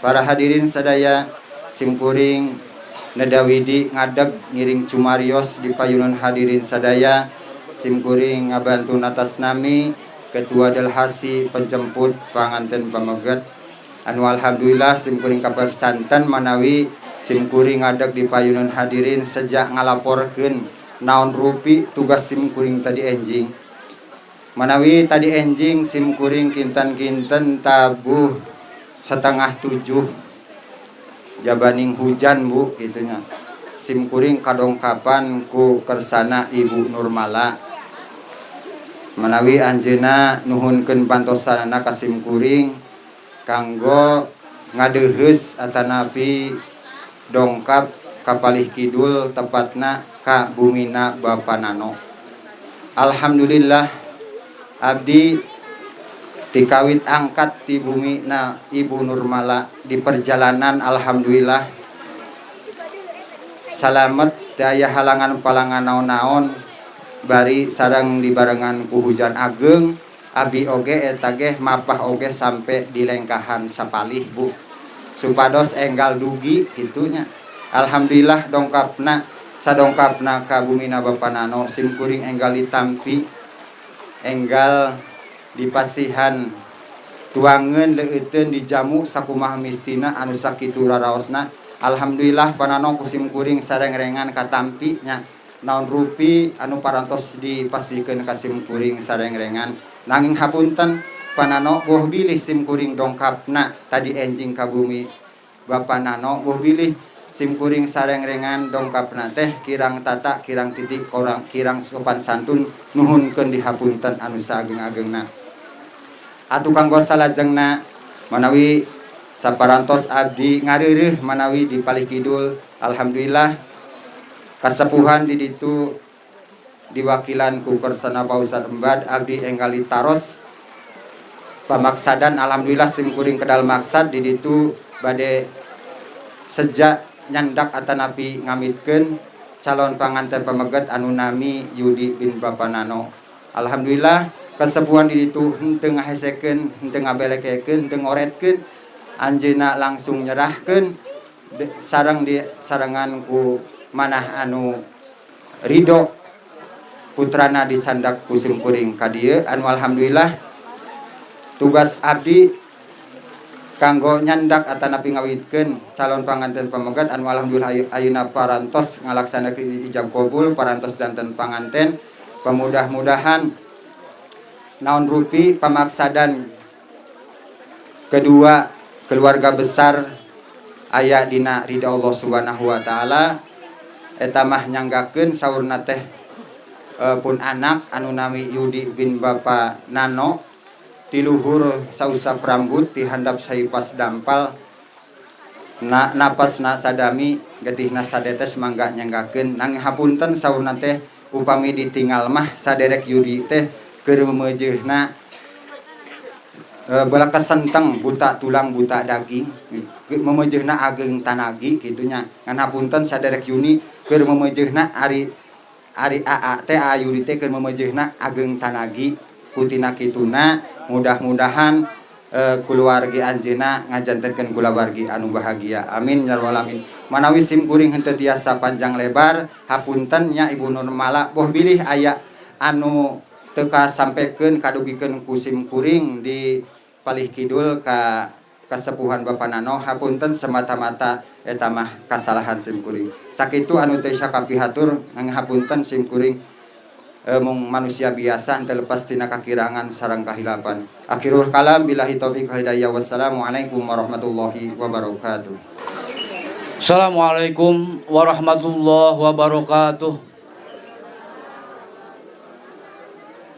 Para hadirin sadaya, simkuring nedawidi ngadeg ngiring cumarios di payunan hadirin sadaya. Simkuring ngabantu atas nami Ketua Delhasi penjemput panganten pameget anu alhamdulillah simkuring kapercanten manawi simkuring ngadeg di payunan hadirin sejak ngalaporkeun naon rupi tugas simkuring tadi enjing. Manawi tadi enjing simkuring kinten-kinten tabuh 6:30 jabaning hujan bu gitunya. Simkuring kadongkapan ku kersana Ibu Nurmala manawi anjeunna nuhunkeun pantosanana ka simkuring kanggo ngadeuheus atanapi dongkap ka Palih Kidul, tepatna ka bumina Bapak Nano. Alhamdulillah abdi tikawit angkat di bumi na Ibu Nurmala di perjalanan alhamdulillah salamet, daya halangan palangan naon-naon, bari sareng dibarengan ku hujan ageng. Abi oge eta ge mapah oge sampai di lengkahan sapalih bu supados enggal dugi gitunya. Alhamdulillah dongkapna sadongkapna ka bumina Bapak Nano, simkuring enggal ditampi, enggal dipasihan tuangan leuteun, dijamu sakumaha mistina anu sakitu raraosna. Alhamdulillah panano ku simkuring sareng-rengan katampi nya naon rupi anu parantos dipasihkeun ka simkuring sareng-rengan. Nanging hapunten panano, boh bilih simkuring dongkapna tadi enjing ka bumi Bapak Nano, boh bilih simkuring sareng-rengan dongkapna teh kirang tata, kirang titik orang, kirang sopan santun, nuhunkeun dihapunten anu saageng-agengna. Atuh kanggo salajengna manawi saparantos abdi ngareureuh manawi di Palih Kidul, alhamdulillah kasepuhan di ditu diwakilan ku kersana Pak Ustad Embad, abdi enggal taros pamaksadan. Alhamdulillah simkuring kedal maksad di ditu bade sejak nyandak atanapi ngamitkeun calon panganten pameget anu nami Yudi bin Bapak Nano. Alhamdulillah kesepuhan di ditu henteu ngahesekeun, henteu ngabelekekeun, henteu ngoretkeun, anjeunna langsung nyerahkeun sareng di sarengan ku manah anu ridho putrana dicandak ku simkuring ka dieu. Anu alhamdulillah tugas abdi kanggo nyandak atanapi ngawitkeun calon panganten pamegat anu alhamdulillah ayeuna parantos ngalaksanakeun ijab kabul, parantos janten panganten. Pemudah-mudahan naon rupi pamaksadan kedua keluarga besar aya dina ridha Allah Subhanahu wa taala. Eta mah nyanggakeun saurna teh pun anak anu nami Yudi bin Bapak Nano, tiluhur sausap rambut, ti handap saipas dampal, na napasna sadami, getihna sadetes, mangga nyanggakeun. Nanging hapunten, saurna teh upami ditinggal mah saderek Yudi teh keur memeujeuhna bola kesenteng, buta tulang buta daging, memeujeuhna ageng tanagi gitunya. Ngan hapunten, saderek Yuni keur memeujeuhna, ari ari aa teh Yudi teh keur memeujeuhna ageng tanagi kutina kituna. Mudah-mudahan keluarga anjeuna ngajantenkeun kulawargi anu bahagia, amin ya rabbal alamin. Manawi sim kuring henteu tiasa panjang lebar, hapunten nya Ibu Nurmala, boh bilih aya anu teu kasampekeun kadugikeun ku sim kuring di Palih Kidul ka kasepuhan Bapak Nano, hapunten, semata-mata eta mah kasalahan sim kuring. Sakitu anu teu kapihatur, hapunten, sim kuring mung manusia biasa henteu lepas tina kakirangan sareng kahilapan. Akhirul kalam, billahi taufik hidayah, wassalamualaikum warahmatullahi wabarakatuh. Assalamualaikum warahmatullahi wabarakatuh.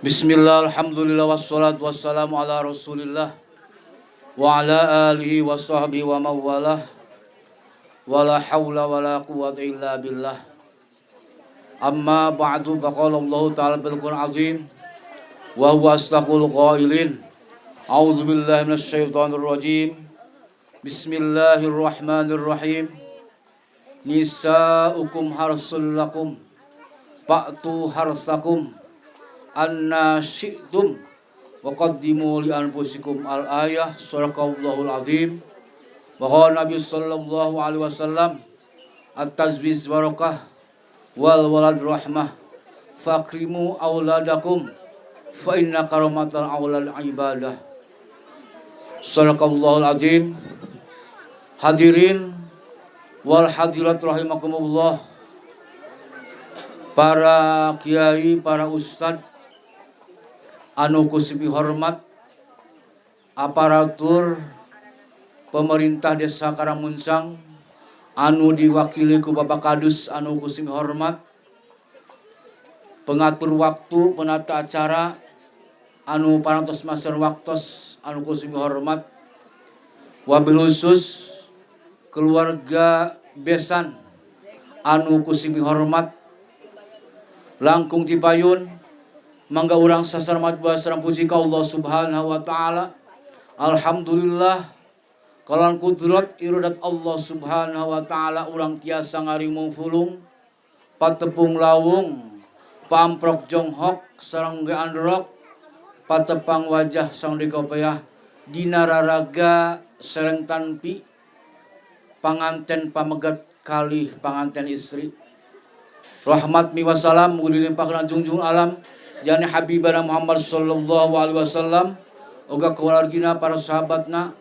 Bismillah, alhamdulillah, wassalatu wassalamu ala rasulillah wa ala alihi wa sahbihi wa mawalah, wa la hawla wa la quwata illa billah. Amma ba'du, faqala Allah ta'ala bil Qur'an azim wa huwa asdaqul qailin. A'udzu billahi minasyaitonir rajim. Bismillahirrahmanirrahim. Nisa'ukum harsul lakum fa'tu harsakum anna syi'tum wa qaddimu li anfusikum. Al-ayah. Sadaqallahul azim. Wa Nabi sallallahu alaihi wasallam, at-tazwiz barakah wal walad rahmah, fakrimu auladakum fa inna karamatal aulad ibadah. Sadaqallahul azim. Hadirin wal hadirat rahimakumullah, para kiai, para ustad anu ku sim hormat, aparatur pemerintah Desa Karangmuncang anu diwakili ku Bapak Kadus anu ku sim hormat, pengatur waktu, penata acara anu parantos masihan waktos anu ku sim hormat, wabil khusus keluarga besan anu ku sim hormat. Langkung tipayun, mangga urang sasarmat sareng puji ka Allah Subhanahu wa taala. Alhamdulillah, kalawan kudrat iradat Allah Subhanahu wa taala urang tiasa ngarimung fulung, patepung lawung, pamprok jonghok sareng ge androk, patepang wajah sang dikopayah dina raraga sareng tanpi panganten pamegat kalih panganten istri. Rahmat mi wasalam mugi dilimpahkeun junjung alam jani Habibana Muhammad sallallahu alaihi wasallam, oga keluargina, para sahabatna,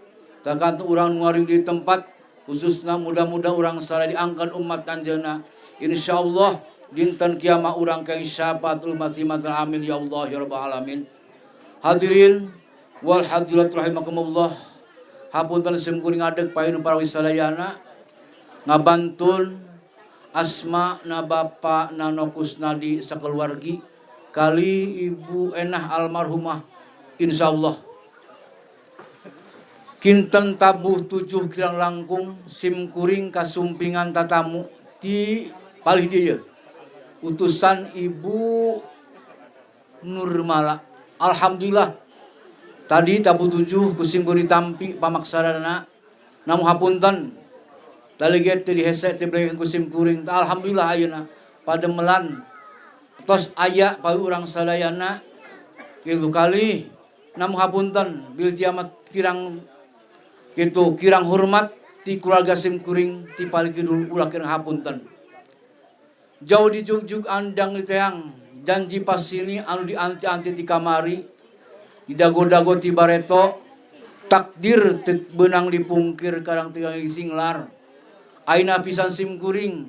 tergantung urang nu di tempat, khususnya mudah-mudah urang sadaya diangkat umat anjeunna. Insyaallah dinten kiamat urang kang syafaat umat. Amin ya Allah ya rabbal alamin. Hadirin wal hadirat rahimakumullah, hapunten sim kuring ngadeg payun para wisalayana ngabantun asma na Bapak Nano Kusnadi sakeluargi kali Ibu Enah almarhumah. Insyaallah kinten tabuh 7 kirang langkung sim kuring kasumpingan tatamu ti palih dieu utusan Ibu Nurmala. Alhamdulillah, tadi tabuh 7 ku sim kuring tampi pamaksarana, namun hapunten tadi ge teu dihese teu ku sim kuring. Alhamdulillah, ayeuna pademelan tos aya pa urang sadayana kitu kali. Namun hapunten bil kiamat kirang gitu kirang hormat ti keluarga sim kuring ti paling kidul, ulah kirang hapunten. Jauh dijugjug andang diteang janji pasini anu dianti-anti ti kamari, didago-dago ti bareto, takdir teu beunang dipungkir, kadang tinggal singlar. Aina pisan sim kuring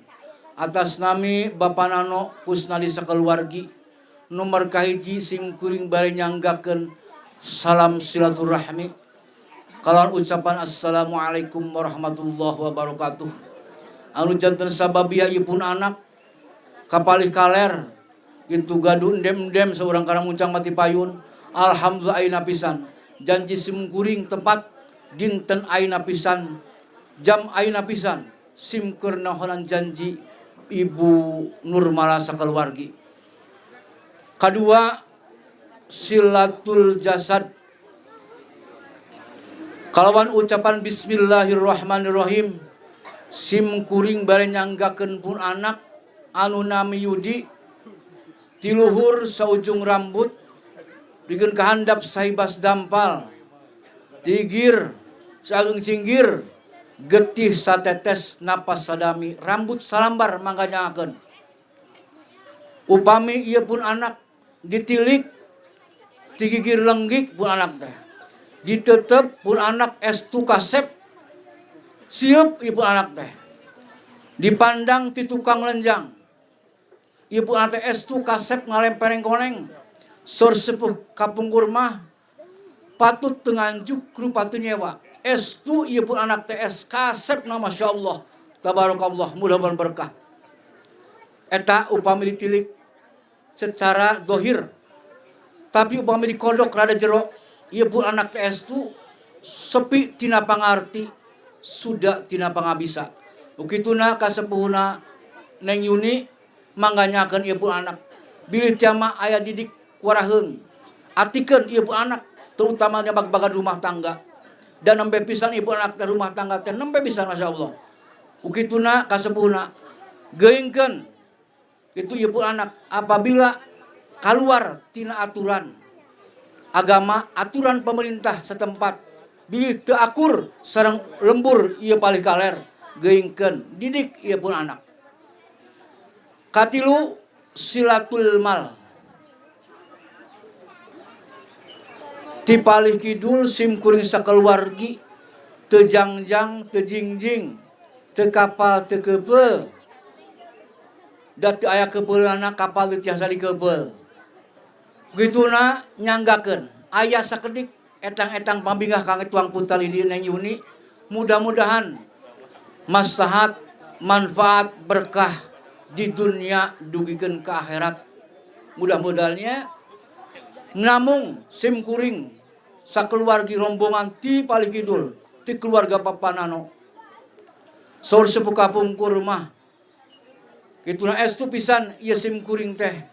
atas nami Bapak Nano Kusnadi sakeluargi, nomor kahiji sim kuring bari nyanggakeun salam silaturahmi kalawan ucapan assalamualaikum warahmatullahi wabarakatuh. Anu janten sababia ieu pun anak kapalih kaler gitu gaduh endem-endem seorang Karangmuncang mati payun. Alhamdulillah, ayeuna pisan janji sim kuring tempat dinten ayeuna pisan, jam ayeuna pisan sim keur nahonan janji Ibu Nurmala sakeluargi. Kedua, silatul jasad kalawan ucapan bismillahirrahmanirrahim sim kuring bare nyanggakeun pun anak anu nami Yudi, tiluhur saujung rambut bikin kahandap sahibas dampal, tigir sagung cinggir, getih satetes, napas sadami, rambut salambar. Mangga nyangakeun upami ieu pun anak ditilik tigigir lenggik pun anak teh, ditetep pun anak estu kasep siap ibu anak teh, dipandang ti tukang lenjang ibu anak teh estu kasep ngalempereng koneng. Sor sepuh kapungkur mah patut tenganjuk rupa nyewa. Estu ieu pun anak teh es kasep na, masya Allah tabarakallah, mudah-mudahan berkah. Eta upami ditilik secara dohir, tapi upami dikodok rada jero, ieu pun anak teh estu sepi tina pangarti, sudah tina pangabisa. Ukituna kasepuhna Neng Yuni, mangganyakeun ieu pun anak bilih jama aya didik waraheung, atikeun ieu pun anak, terutama bag-bagan rumah tangga dan nembe pisan ibu anak teh rumah tangga teh nembe pisan, masya Allah. Ukituna kasepuhna geuingkeun itu ieu pun anak apabila keluar tina aturan agama, aturan pemerintah setempat. Bilih teu akur sareng lembur ieu palih kaler geuingkeun didik ieu pun anak. Katilu silatul mal. Ti palih kidul sim kuring sakeluargi teu jangjang teu jingjing teu kapal teu keupeul. Da teu aya keupeulana kapal teu tiasa dikeupeul. Kituna nyanggakeun aya sakedik etang-etang pambingah kangge tuang puntal di Neng Yuni, mudah-mudahan maslahat manfaat berkah di dunia dugikeun ka akhirat. Mudah-mudahannya namung sim kuring sakeluargi rombongan ti palih kidul ti keluarga Papa Nano saur sepuh kapungkur mah kituna estu pisan ieu sim kuring teh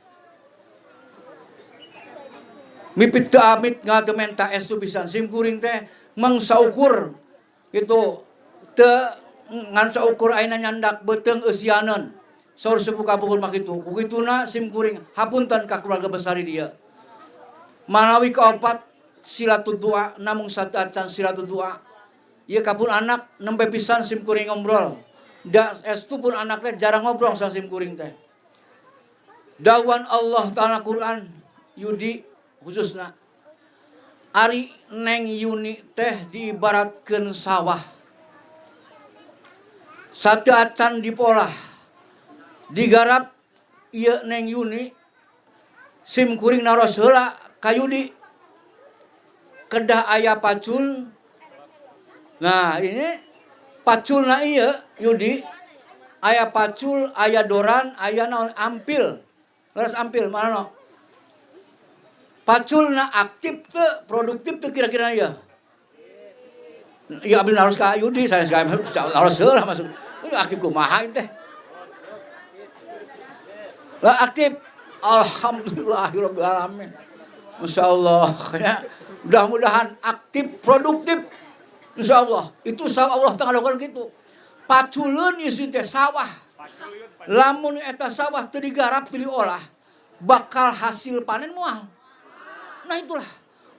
mipit teu amit ngadem menta estu pisan sim kuring teh mang saukur kitu teu ngan saukur ayeuna nyandak beuteung eusianeun saur sepuh kapungkur mah kitu. Kukituna sim kuring hapunten ka keluarga besar di dieu. Manawi kaopat silatud doa namung satu acan silatud doa. Ieu kapun anak nembe pisan sim kuring ngobrol. Da estu pun anak teh jarang ngobrol sareng sim kuring teh. Dawan Allah Ta'ala Quran Yudi khususna ari Neng Yuni teh diibaratkeun sawah. Satu acan dipolah digarap ieu Neng Yuni sim kuring naros heula ka Yudi kedah aya pacul. Nah ini paculna ieu Yudi aya pacul, aya doran, aya naon ampil. Leres ampil mana no? Paculna aktif teu, produktif teu kira-kira ieu. Ya abdi naros ka Yudi, saya naros heula masuk. Udah aktif kumaha teh? Lah aktif. Alhamdulillahirabbil alamin. Insyaallah ya. Mudah-mudahan aktif produktif. Insyaallah. Itu sawah Allah tengah lakukan gitu. Paculeun ieu teh sawah. Lamun eta sawah teu digarap, teu diolah, bakal hasil panen moal. Nah itulah.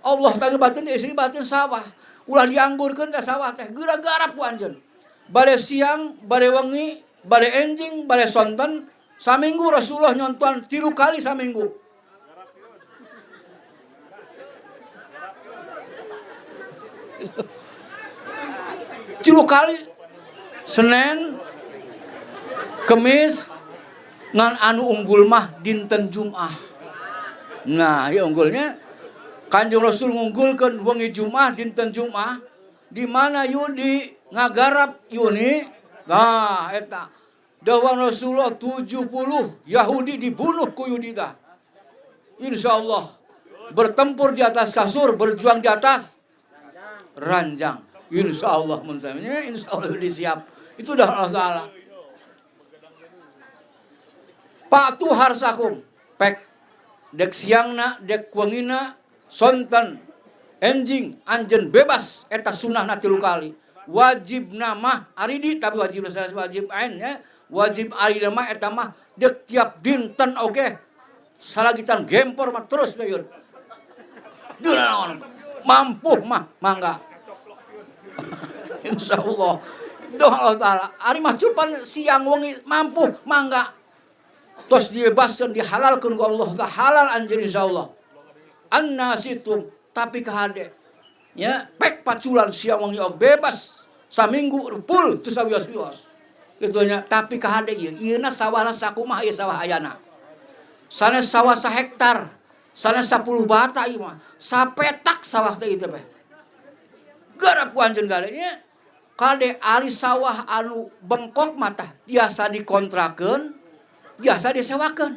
Allah tadi batin teh istri batin sawah. Ulah dianggurkeun teh sawah teh geura garap ku anjeun. Bade siang, bade wengi, bade enjing, bade sonten, saminggu Rasulullah nyontohan 3 kali saminggu. Tilu kali Senin, Kemis, ngan anu unggul mah dinten Jumat. Nah, ya unggulnya Kanjeng Rasul ngunggulkeun wengi Jumat dinten Jumat di mana Yudi ngagarap Yuni. Nah, eta dawan Rasulullah 70 Yahudi dibunuh ku Yudi tah. Insyaallah bertempur di atas kasur, berjuang di atas ranjang. Insyaallah mun saya, insyaallah Yudi siap. Itu dah Allah Taala. Patu harsakum pek dek siangna dek wengina sonten enjing anjen bebas eta sunahna 3 kali. Wajib nama aridi tapi wajib saya wajib ain ya. Wajib ari mah eta mah dek tiap dinten oge. Salagitan gempor mah terus we yun. Deunaon mampu mah mangga. Insyaallah. Doa Allah Taala. Ari mah cupan siang wengi mampu mangga. Tos dibebaskan dihalalkan ku Allah Taala halal anjeun insyaallah. Annasitum tapi kahade. Ya, pek paculan siang wengi bebas saminggu full teu sawios-wios. Kitu nya tapi kahade ieu ieuna sawahna sakumaha ieu sawah ayana. Sanes sawah sahektar, sanes 10 bata ieu mah, sapetak sawah teh ieu teh. Garap ku anjeun gale nya. Kade ari sawah anu bengkok mah tah tiasa dikontrakeun, tiasa disewakeun.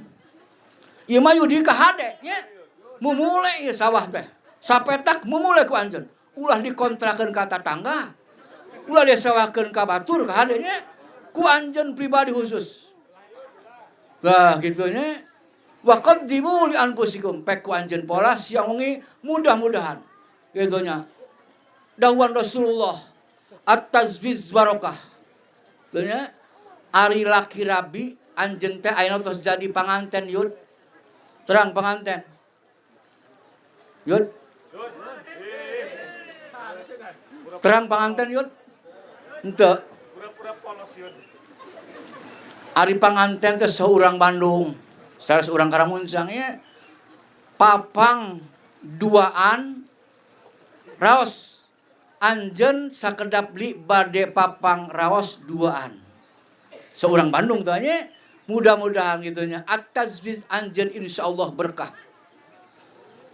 Ieu mah yudi kahade nya. Mumule ieu sawah teh. Sapetak mumule ku anjeun. Ulah dikontrakeun ka tatangga. Ulah disewakeun ka batur kahade nya. Ku anjeun pribadi khusus. Lah kitu nya. Wa qaddimu li anfusikum pek ku anjeun pola siang wengi mudah-mudahan kitu nya. Dawuhan Rasulullah at-tazwiz barokah. Kitu nya ari laki rabi anjeun teh ayeuna tos jadi panganten yud. Terang panganten. Yud. Terang panganten yud? Henteu. Ari panganten teh seurang Bandung, sanes urang Karamuncang ya. Papang duaan raos anjeun sakedap li bade papang raos duaan. Seorang Bandung tanya, mudah-mudahan gitunya. At-tazwij anjeun insyaallah berkah.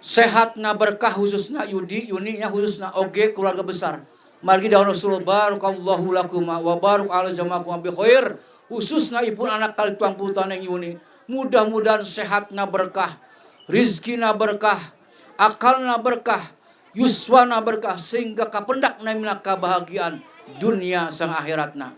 Sehatna berkah khususna Yudi, Yuni nya khususna oge keluarga besar. Margi daun Rasulullah barakallahu lakuma wa barak ala jamakum bi khair. Khususna ipun anak kali tuang putra neng Yuni. Mudah-mudahan sehatna berkah, rizkina berkah, akalna berkah, yuswana berkah sehingga kapendak namina kebahagiaan dunia sang akhiratna.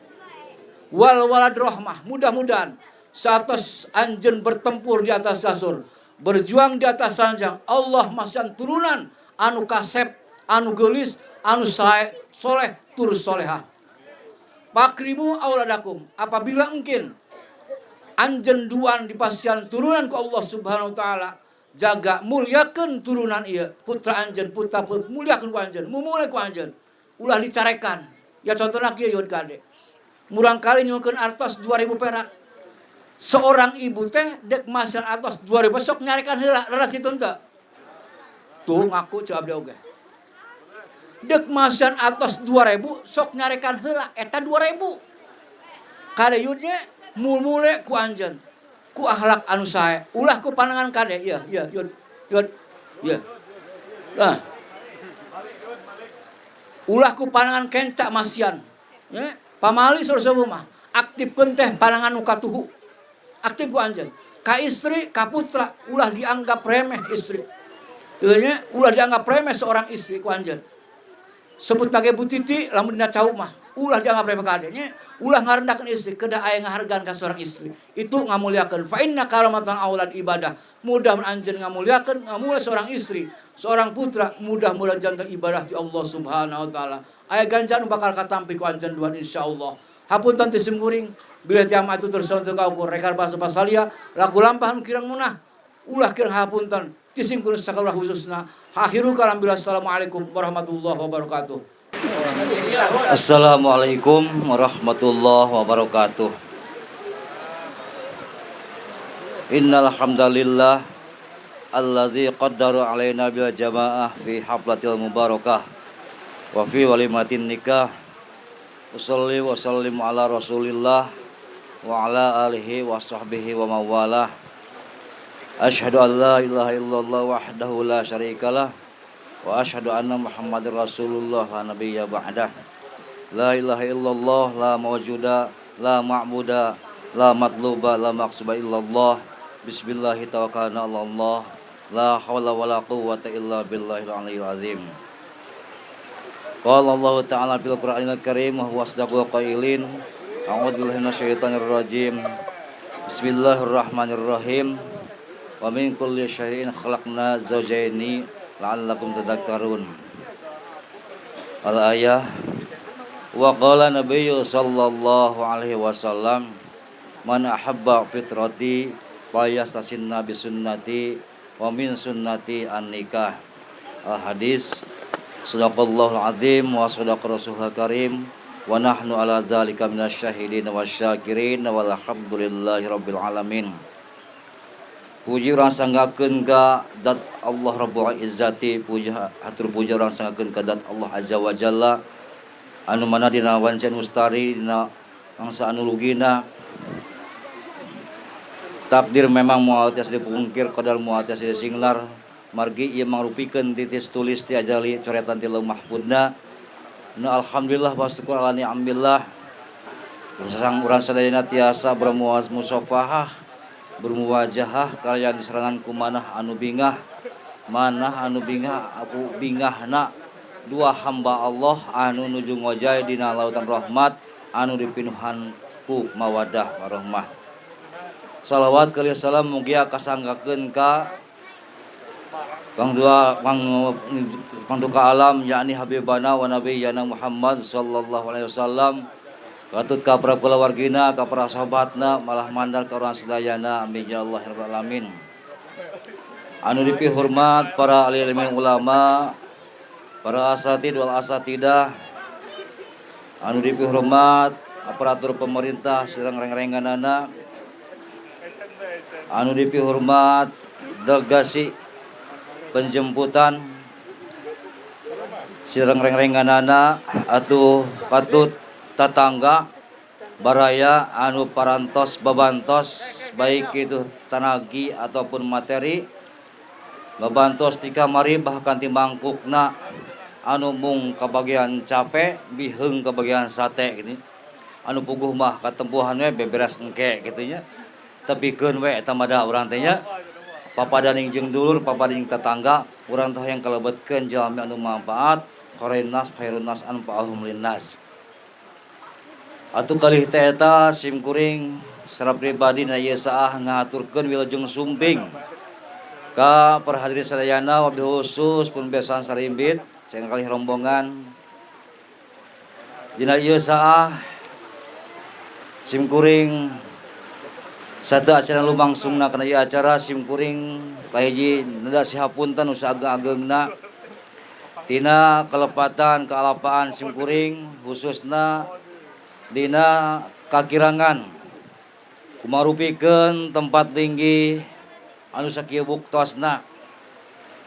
Wal walad rohmah, mudah-mudahan saat anjeun bertempur di atas kasur, berjuang di atas sanjang, Allah masihan turunan anu kasep, anu gelis, anu sae, soleh, tur solehah. Fakrimu auladakum, apabila mungkin anjeun duan dipasihan turunan ku Allah Subhanahu wa taala, jaga muliakeun turunan ieu, putra anjeun, putra putri muliakeun ku anjeun, mumule ku anjeun, ulah dicarekan. Ya contohna kieu yun kade. Murang kali nyuhunkeun artos 2000 perak. Seorang ibu teh dek masihan artos 2000 sok nyarekan heula, leres kitu henteu? Tuh ngaku ceu abdi oge. Dek masihan artos 2000 sok nyarekan heula eta 2000. Kade yudnya mul-mule ku anjeun. Ku akhlak anu sae, ulah ku pandangan kade. Iya, iya, yud. Yud. Iya. Nah. Ulah ku pandangan kenca masihan. Ya, pamali saur mah aktifkeun teh pandangan nu katuhu. Aktif ku anjeun. Ka istri, ka putra, ulah dianggap remeh istri. Nya, ulah dianggap remeh seorang istri ku anjeun. Sebut nage Bu Titi lamun dina cau mah, ulah dianggap remeh kade nya, ulah ngarendahkeun istri, kedah aya ngahargaan ka seorang istri. Itu ngamuliakeun. Fa inna karamatan aulad ibadah. Mudah anjeun ngamuliakeun, ngamulia seorang istri, seorang putra, mudah-mudahan janten ibadah di Allah Subhanahu wa taala. Aya ganjaran bakal katampi ku anjeun duan insyaallah. Hapunten ti simkuring, bila tiam atuh terus untuk kaukur rekar bahasa pasalia, laku lampah nu kirang munah, ulah kirang hapunten ti simkuring sakalah khususna. Akhiru kalam bila assalamualaikum warahmatullahi wabarakatuh. Assalamualaikum warahmatullahi wabarakatuh. Innal hamdalillah alladzi qaddara alaina bil jamaah fi haflatil mubarakah wa fi walimatin nikah. Usalli wa sallim ala Rasulillah wa ala alihi wa sahbihi wa mawalah. Asyhadu an la ilaha illallah wahdahu la syarikalah wa asyhadu anna Muhammadar Rasulullah wa nabiyya ba'dah. La ilaha illallah la mawjuda la ma'buda la matluba la maqsuba illallah. Bismillahi tawakkalna ala Allah. La hawla wa la quwwata illa billahil aliyyil azim. Qala Allah ta'ala fil Qur'anil Karim wa huwa asdaqul qailin. A'udzu billahi minasyaitonir rajim. Bismillahirrahmanirrahim. Wa min kulli syai'in khalaqna zawjaini la'allakum tadhakkarun. Al-ayah wa qala nabiyyu sallallahu alaihi wasallam man ahabba fitrati fa yastasinna bi sunnati wa min sunnati an-nikah. Al-hadis. Sadaqallahul azim wa sadaqa rasulul karim wa nahnu ala dzalika minasyahidin wasyakirin walhamdulillahi rabbil alamin. Puji urang sanggakeun ka zat Allah Rabbul Izzati, puji hatur puji urang sanggakeun ka zat Allah Azza wa Jalla anu mana dina wancen mustari dina mangsa anu lugina. Takdir memang moal tiasa dipungkir, qadar moal tiasa disinglar. Margi ieu mangrupikeun titis tulis ti ajali coretan ti Lauh Mahfudna. Nu alhamdulillah wa syukur ala ni'amillah. Sareng urang sadayana tiasa bermuas musafahah, bermuwajahah kalian diserangan ku manah anu bingah. Manah anu bingah aku bingahna dua hamba Allah anu nuju ngojay dina lautan rahmat anu dipinuhan ku mawadah warahmah. Salawat kali salam mugia kasanggakeun ka Pangdua pangduka alam yakni habibana wa nabiyana Muhammad sallallahu alaihi wasallam katut ka para kulawargina ka para sahabatna malah mandar ka urang sadayana amin ya Allah ya rabbal alamin. Anu dipihormat para ahli ilmu ulama, para asatid wal asatidah, Anu dipihormat aparatur pemerintah sareng reng-renganana. Anu dipihormat delegasi penjemputan sareng reng-renganana, atuh katut tatangga baraya anu parantos babantos, baik itu tanagi ataupun materi, babantos ti kamari bahkan ti mangkukna, anu mung kabagian capek biheung kabagian sate gini, anu puguh mah katempuhan we beberes engke gitu nya, tepikeun we eta mah da urang teh nya. Papadaning jeung dulur, papadaning tetangga urang teh hayang kalebetkeun jalmi anu manfaat, khairun nas khairun nas anfa'uhum linnas. Atuh kalih teh eta, sim kuring secara pribadi na ieu saah ngahaturkeun wilujeng sumping ka para hadirin sadayana, wabil khusus pun besan sarimbit sareng kalih rombongan. Dina ieu saah sim kuring satu acara lumangsungna kana ieu acara, sim kuring kahiji neda sihapunten nu saageng-agengna tina kelepatan kealapaan sim kuring, khususna dina kakirangan kumarupikeun tempat tinggi anu sakieu buktosna.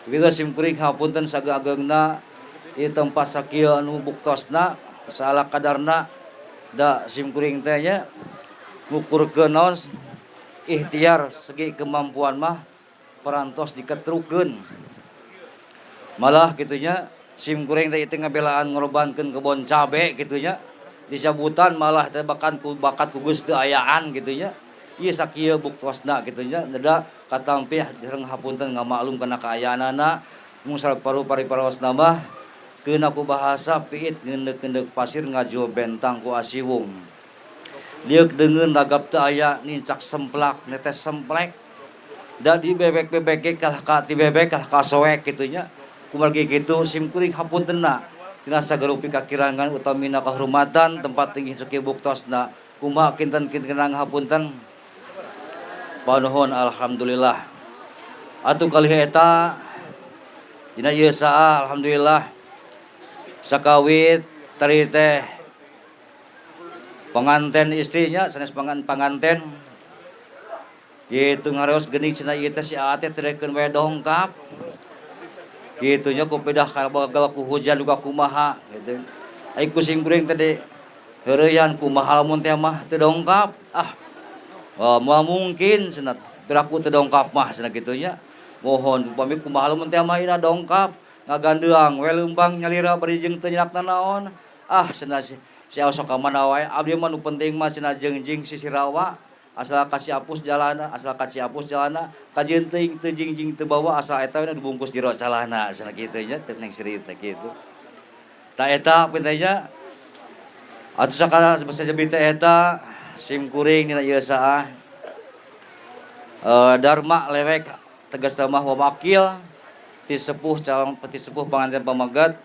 Begitu sim kuring hapunten saageng-agengna, ieu tempat sakieu anu buktosna salah kadarna, da sim kuring teh nya ngukurkeun naon, ikhtiar segi kemampuan mah parantos diketrukeun. Malah gitunya sim kuring teh itu ngabelaan ngorbankeun kebon cabe gitunya dicabutan, malah teh bahkan ku bakat ku geus teu ayaan gitunya, ieu sakieu buktosna gitunya. Neda katampi sareng hapunten ngamaklum kana kaayaanana. Mung paru pari-parosna mah keuna ku bahasa piit ngeundek-ngeundek pasir, ngajul bentang ku asiwung, lieuk deungeun ragap teu aya, nincak semplak netes semplek, da di bebek-bebek ge kalah ka ti bebek kalah ka soek gitunya. Kumargi kitu sim kuring hapuntenna tina sagarupi kakirangan utamina kahormatan tempat tinggi sakieu buktosna kumaha kinten-kinten, hapunten, panuhun. Alhamdulillah. Atuh kalih eta, dina ieu saah alhamdulillah sakawit tadi teh penganten istrinya sanes panganten gitu ngareos geuning cenah ieu teh si Aa teh teu we dongkap gitu nya, ku pedah bagal ku hujan juga kumaha gitu. Ai ku sim kuring tadi heureuyan, kumaha lamun teh mah teu dongkap? Ah, oh, moal mungkin cenah piraku teu dongkap mah cenah kitu nya. Mohon upami kumaha lamun teh mah ina dongkap, ngagandeang we leumpang nyalira bari jeung teu nyerak naon. Ah cenah si sok ka mana wae, abdi mah nu penting mah cenah jengjing sisi rawa, asal ka Ciapus jalana, asal ka Ciapus jalana, kajeun teuing teu jingjing teu bawa, asal eta we dibungkus jero calana cenah kitu nya. Teh Neng Sri teh kitu. Ta eta nya. Atuh sakala sajabi teh eta, sim kuring dina ieu saah Dharma lewek tegas mah wakil ti sepuh, calon peti sepuh panganten pamegat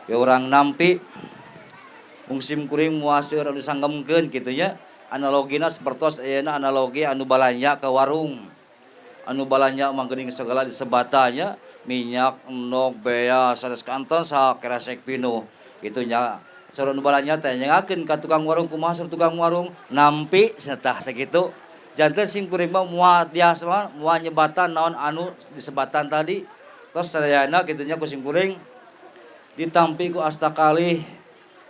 ya urang nampi. Mung sim kuring moal seueur anu sanggemkeun kitu nya. Analogina sapertos ayeuna analogi anu balanja ke warung. Anu balanja mah geuning segala disebatanya, minyak, endog, beas, sanes kanton sakeresek pinuh kitu nya. Saur anu balanja teh nyengakeun ka tukang warung, kumaha saur tukang warung? Nampi cenah. Tah sakitu janten sim kuring mah moal tiasa mah moal nyebatan naon anu disebatan tadi. Tos sadayana kitu nya, ku sim kuring ditampi ku asta kalih,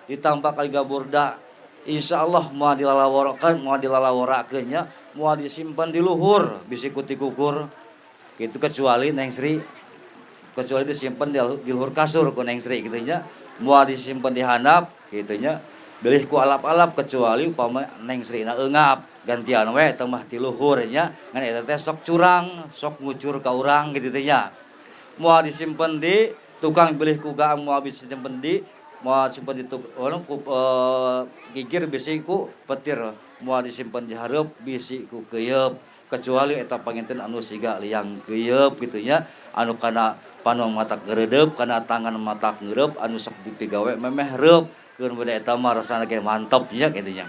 ditampa kali gaburda, insyaallah moal dilalaworakeun, moal dilalaworakeun nya, moal disimpan di luhur bisi ku tikukur gitu, kecuali Neng Sri, kecuali disimpan di luhur kasur ku Neng Sri gitu nya. Moal disimpan di handap gitu nya, bilih ku alap-alap, kecuali upama Neng Sri na eungap, gantian we eta mah ti luhur nya. Ngan eta teh sok curang, sok ngucur ka urang gitu teh nya. Moal disimpan di tukang bilih ku gaang, moal disimpan di, moal simpen di tuk, oh, ku gigir bisi ku petir, moal disimpan di hareup bisi ku keuyeub, kecuali eta panginten anu siga liang keuyeub gitu nya, anu kana panon matak ngeureudeup, kana tangan matak ngeureub, anu sok dipigawe memeh reup keun. Beda eta mah rasana ge mantep nya kitu nya.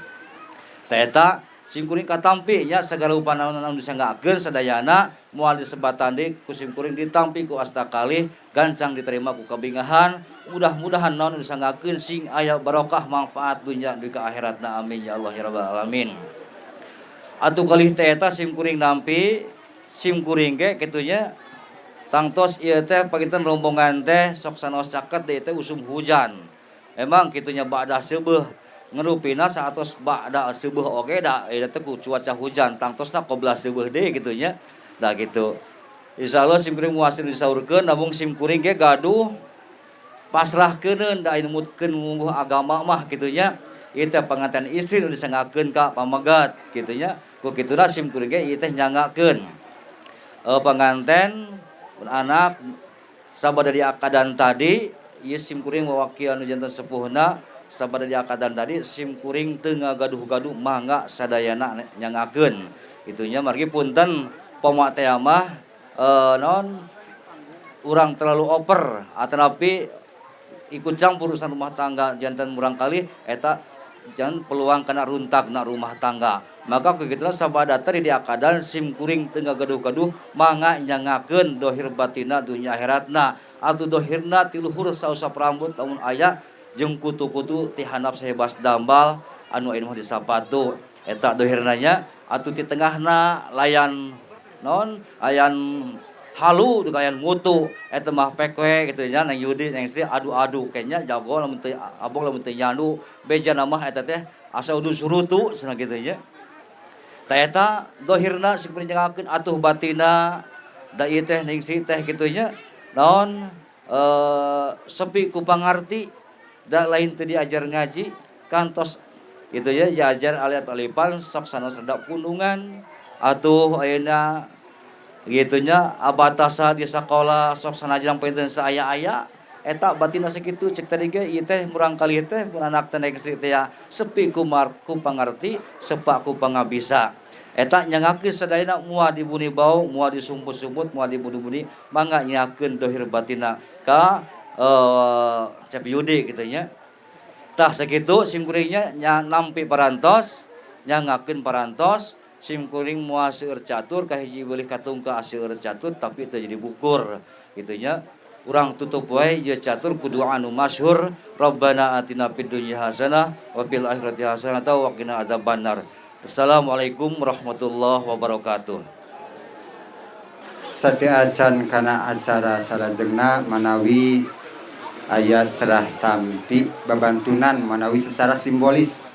Tah eta. Simkuring katampi nya sagala upana anu disanggakeun sadayana moal disebatan deui ku simkuring, ditampi ku asta kalih, gancang diterima ku kabingahan. Mudah-mudahan naon anu disanggakeun sing aya barokah, manfaat dunya dugi ka akhiratna. Amin ya Allah ya rabbal alamin. Atuh kalih teh eta simkuring nampi, simkuring ge kitu nya, tangtos ieu teh panginten rombongan teh sok sanaos caket deui teh usum hujan. Memang kitu nya, ba'da seubeuh ngerupina saatos ba'da seubeuh oge da ieu teh ku cuaca hujan, tangtosna qobla seubeuh deui kitu nya. Da kitu, insyaallah simkuring muasir disaurkeun, namung simkuring ge gaduh pasrahkeuneun da anu numutkeun wungguh agama mah kitu nya. Ieu teh panganten istri nu disanggakeun ka pamegat kitu nya. Ku kituna simkuring ge ieu teh nyanggakeun panganten anak sabada diakadan tadi. Ieu simkuring wawakil anu janten sepuhna. Sabada diakadan tadi simkuring teu ngagaduh-gaduh, mangga sadayana nyanggakeun kitu nya. Margi punten, poma teh mah naon, urang terlalu over atanapi ikut campur urusan rumah tangga, janten murangkalih eta jangan peluang kana runtakna rumah tangga. Maka begitu sabada tadi diakadan simkuring teu ngagaduh-gaduh, mangga nyangakeun dohir batina, dunya akhiratna. Atuh dohirna ti luhur sausap rambut lamun aya, jeung kutu-kutu ti handap sahebas dambal anu aya mah di sapatu, eta dohirna nya. Atuh ti tengahna layan naon, ayan halu ayan mutu, eta mah pek we kitu nya. Neng Yudi, Neng Sri adu-adu kayaknya jago lamun teu abong, lamun teu nyandu beja mah eta teh asa udun surutu cenah kitu nya. Tah, eta dohirna simkuring nyangakeun. Atuh batina da ieu teh Neng Sri teh kitu nya, naon, sepi ku pangarti, da lain teu diajar ngaji, kantos gitu ya, diajar alif-alifan sok sanaos rada pundungan. Atuh ayeuna gitu nya, abatasa di sakola sok sanajan panginten saaya-aya eta batina sakitu. Cek tadi ge ieu teh murangkalih teh mun anak teh Neng Sri teh ya, sepi ku mar ku pangarti, sepa ku pangabisa. Eta nyangakeun sadayana, moal dibuni bau, moal disumput-sumput, moal dibuni-buni, mangga nyakeun dohir batina ka Cep Yudi kitu nya. Tah, sakitu simkuringnya nya, nampi parantos, nyangakeun parantos. Simkuring moal seueur catur, kahiji beulih katungka seueur catur tapi teu jadi bukur kitu nya. Urang tutup wae ieu catur ku doa anu masyhur, Rabbana atina fid dunya hasanah wa fil akhirati hasanah wa qina adzabannar. Assalamualaikum warahmatullahi wabarakatuh. Sateuacan kana acara salajengna, manawi aya serah tampi babantunan manawi secara simbolis.